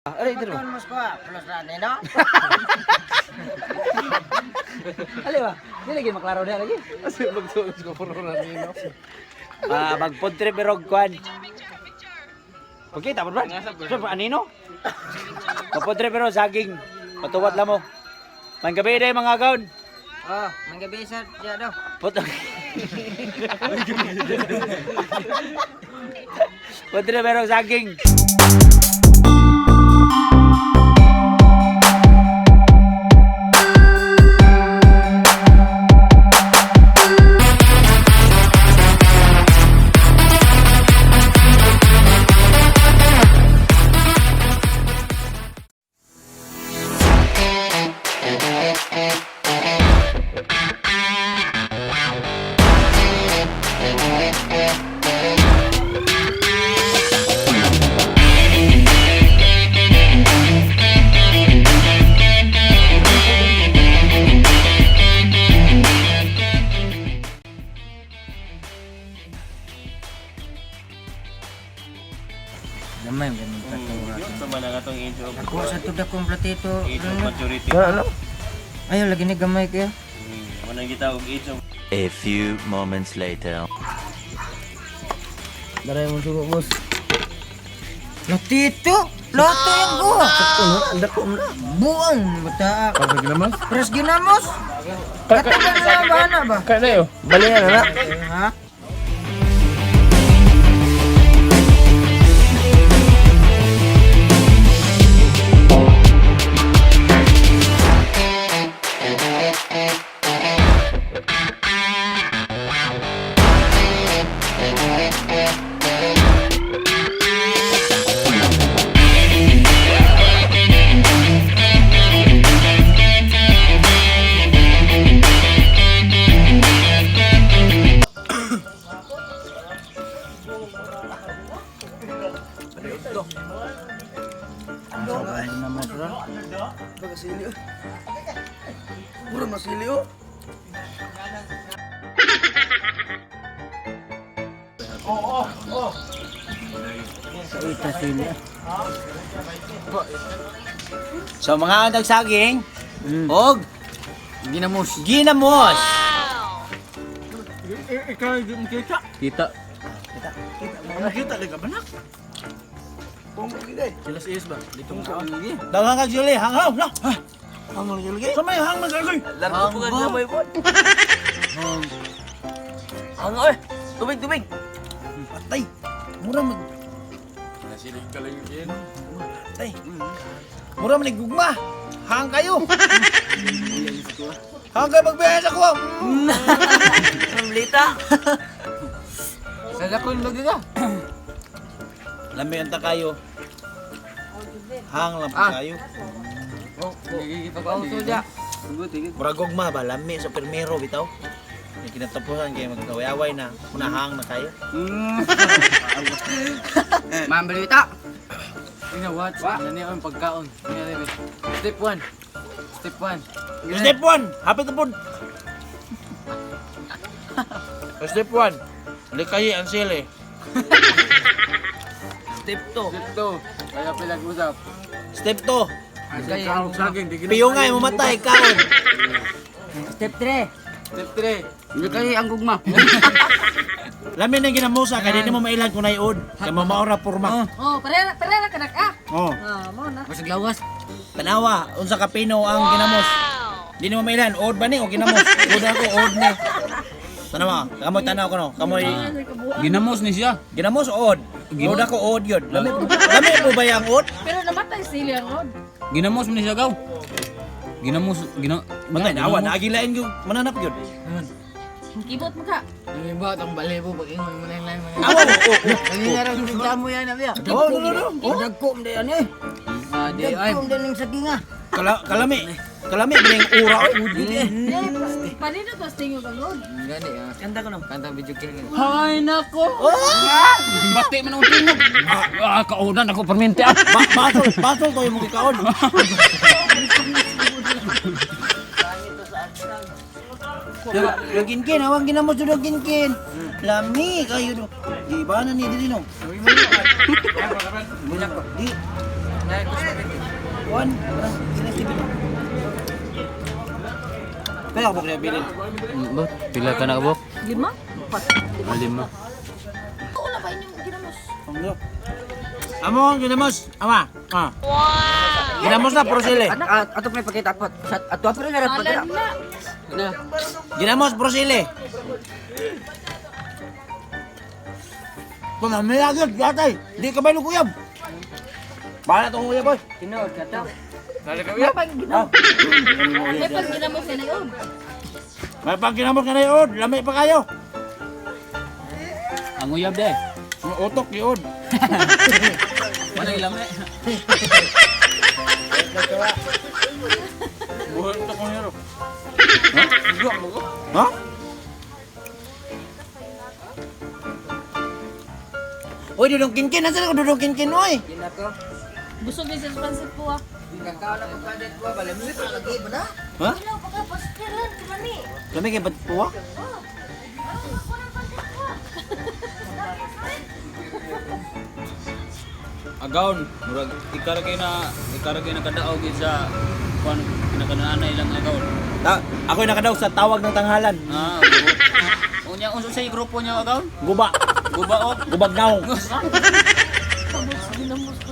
Aray, dito. Pagtuon mo sa plus na nino. Ali ba? Di lagi maklaro na lagi. Kasi magsulos ko puro na nino. Ah, mag-food trip pero kwan. Okay, tapos ba? So, anino? Mag-food trip pero saging. Patuwat lang mo. Manggabi day mga gaon. Oh, manggabi sa diya daw. Put Food trip pero saging. Gamay ganun ka to. Sa man ang atong age of Ako sa tudak kong platito. age of maturity. Ayaw lagi ni gamay kayo. Manang kita og age of A few moments later. Daray mo sugo, boss. Platito! Plato yung ko! Ang dako mo na. Buang bata. Pag ginamos? Pres ginamos. Katagal na ba na ba? Kaya na yun. Balihan na na. Ha? Pagkasili oh. Puro masili oh. So mga antag saging, og Ginamos. ginamos. Ikaw yung kita. Kita. Kita. Kita lagi ka banak. Sila sa is ba? Dito mo sa Daghang kag sili, hanghaw na. Ang lagi. Sa may hang nag-agoy. Largo po ka gamay po. Ang oy, tubig tubig. Patay. Mura mag Nasilig ka lang yun. Patay. Mura man gugma. Hang kayo. Hang kayo magbiyahe sa kuha. Lita. Sa dakon lagi ka. Lami ang kayo. Hang lang po kayo. Oh, gigigit Mura gugma ba lami sa permero bitaw. May kinatapusan kayo magkaway-away na. Munahang na kayo. Mambalita. Tingnan, watch. Ano niya ang pagkaon. Tingnan, baby. Step 1. Step 1. Step 1, hapit na po. Step 1, likayi ang sili. Step 2. Step 2. Kaya pinag-usap. Step 2, Saging, piyungay mamatay kaon. Step 3. Step 3. Hindi kayo ang gugma. Lami na ginamusa kay di mo mailan kung naiod. Kay mamaora porma. Oh, parera parera kanak ah. Oh. Ah, mo na. Basig lawas. Tanawa, unsa ka pino ang ginamos. Di nimo mailan, od ba ni o ginamos? Od ako, od ni. Tanawa, kamoy tanaw ko no. Kamoy Ginamos ni siya. ginamos o od. Od ako od yun. Lami, lami po ba yang od? Pero namatay sila ang od. Ginamos ni siya gaw. Ginamos, gina... Matay nawa, naagilain yung mananap yun. Kibot mo ka. Yung ba, itong balibo, pag ingon mo na yung line mo Awa, oh, oh, Kanina raw, bigla mo yan, abiya. oh, no, no, no. Oh. Dagko mo yan eh. Ah, di, ay. Dagko mo din saging ah. Kalami, kalami ba yung ura? Eh, panino to stingog ang od. Gani, ah. Kanta ko no. Kanta video kill. Hay, nako! Bati man ang tingog. Ah, kaunan ako, permente ah. Basol, basol to yung mga kaon. Yung kinkin, awang ginamos yung kinkin. Lami kayo do. Di ba na ni dili no? Di. Kuan, parang kinasipin mo. Kaya ako ba bilin? Bok, pila ka na bok? Lima? Upat. Lima. Wala ba inyong ginamos? Amo ang ginamos. Ama. Ah. Wow. Ginamos na puro sili. Ato pa ipakita po. Ato pa rin na Alan na. Ginamos puro sili. Kung may lagod, yatay. Di ka ba kuyab? Bahala itong uyab, boy. Tinuod ka to. May pag ginamos. May pag ginamos na yun. May pag ginamos ka na yun. Lamay pa kayo. Ang uyab de. Ang utok yun. Wala ilame. Buhay ito kong hero. Ha? Ha? Uy, dudong kinkin. Nasaan ako dudong kinkin, uy? Ginako. Busog din sa pansit po ah. Kakao na pagpadet ko ba? Lami pa lagi ba na? Ha? Ilaw pagka pastilan kumani. Lamay kayo ba't puwa? Agaon, murag ikaragay na kadaog sa kuan pinakanaan ilang agaon. Ta ako'y nakadaog sa tawag ng tanghalan. Ah, oo. Unya unsa sa grupo niya agaon? Guba. Guba o. Gubag naong. Ginamos ko.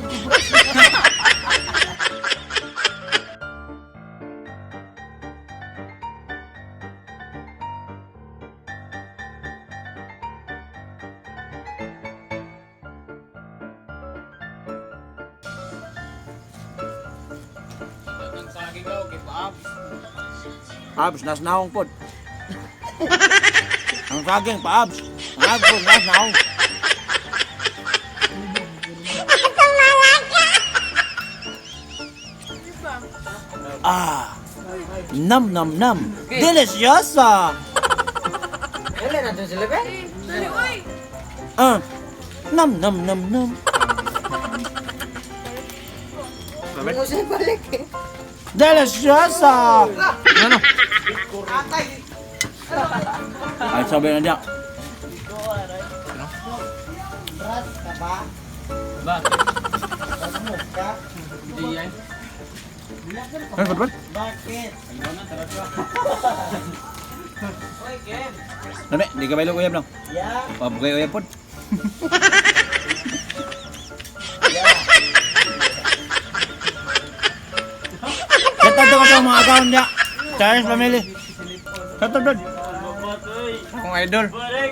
Ang saging daw kay paap. Abs, nas naong pod. Ang saging pa abs. Ang abs pod, nas naong. Ah. Nam nam nam. Deliciosa. Wala na to sila ba? Dali oy. Ah. Nam nam nam nam. Mo siya balik eh. Deliciosa. Ano? Ay, sabi na niya. Ba. Hindi yan. Ay, good one. Lami, di ka bailo uyab lang. Yeah. Pabugay uyab pod. Kata to kasi ang mga account niya. Charles family. Kata doon. Akong idol.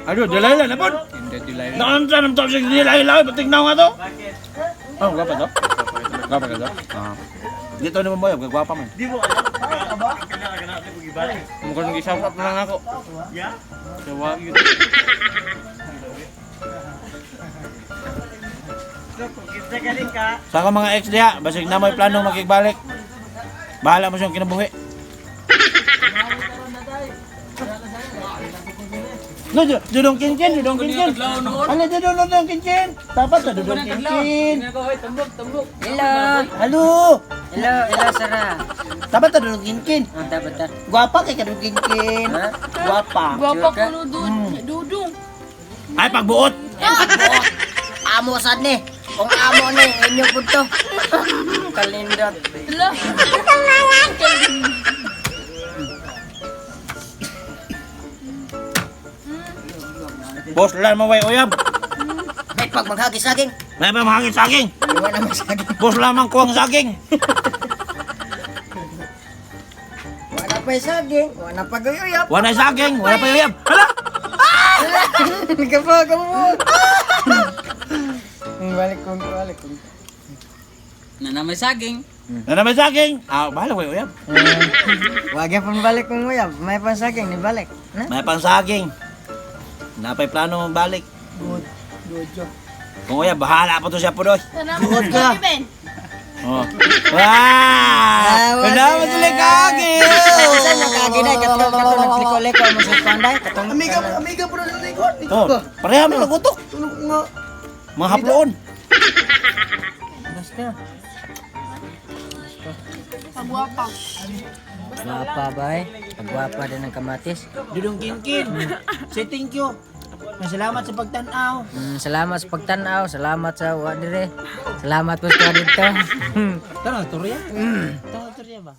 Idol, Delilah na pod. Hindi Delilah. Naan sa nang top 6 Delilah, patig na nga to. Oh, gwapa to. Gwapa ka to. Ah. Dito naman boy, gwapa man. Mukhang nag-shout out na lang ako. Yeah? Sa yun. Sa akong mga ex diha, basig na mo'y planong makigbalik. Bahala mo siyang kinabuhi. No, dudong kinkin, dudong kinkin. Ano, dudong dudong kinkin. Dapat na dudong kinkin. Tambok, tambok. Hello. Halo. Hello, hello Sarah. Dapat na dudong kinkin. Ah, dapat ta. Gwapa kay ka dudong kinkin. Ha? Gwapa. Gwapa ko no dudong. Ay, pagbuot. Amo sad ni. Kung amo ni inyo pud to. Kalindot. Hello. Boss, lang mo way uyab. May pag maghagi saging. May pa mahangin saging. Wala na saging. Boss lamang kuwang saging. Wala pa saging, wala pa guyuyap. Wala saging, wala pa uyab. Hala! Kapag mo. Balik kong, balik kong. Na may saging. Na may saging. Ah, bahala way uyab. Wag yan balik kong uyab. May pang saging, ni balik. Na? May pang saging. Napay plano mong balik. Good. Good job. Kung uyab, bahala pa to siya po doy. Buod ka. Oh. Wow! Ah, Wala mo sila kagi! Saan nakagi na? Katong katong nagliko-liko mo sa panday. Katong Amiga, amiga po na sa likod. Oh, pareha mo nagutok. Tulog nga. Mga haploon. Basta. Pagwapa. Gwapa ba eh? Pagwapa din ang kamatis. Dudong kinkin. Say thank you. Salamat sa pagtan-aw. Salamat sa pagtanaw, salamat sa wa dire. Salamat po sa dito. Tara, turya. Tara, turya ba?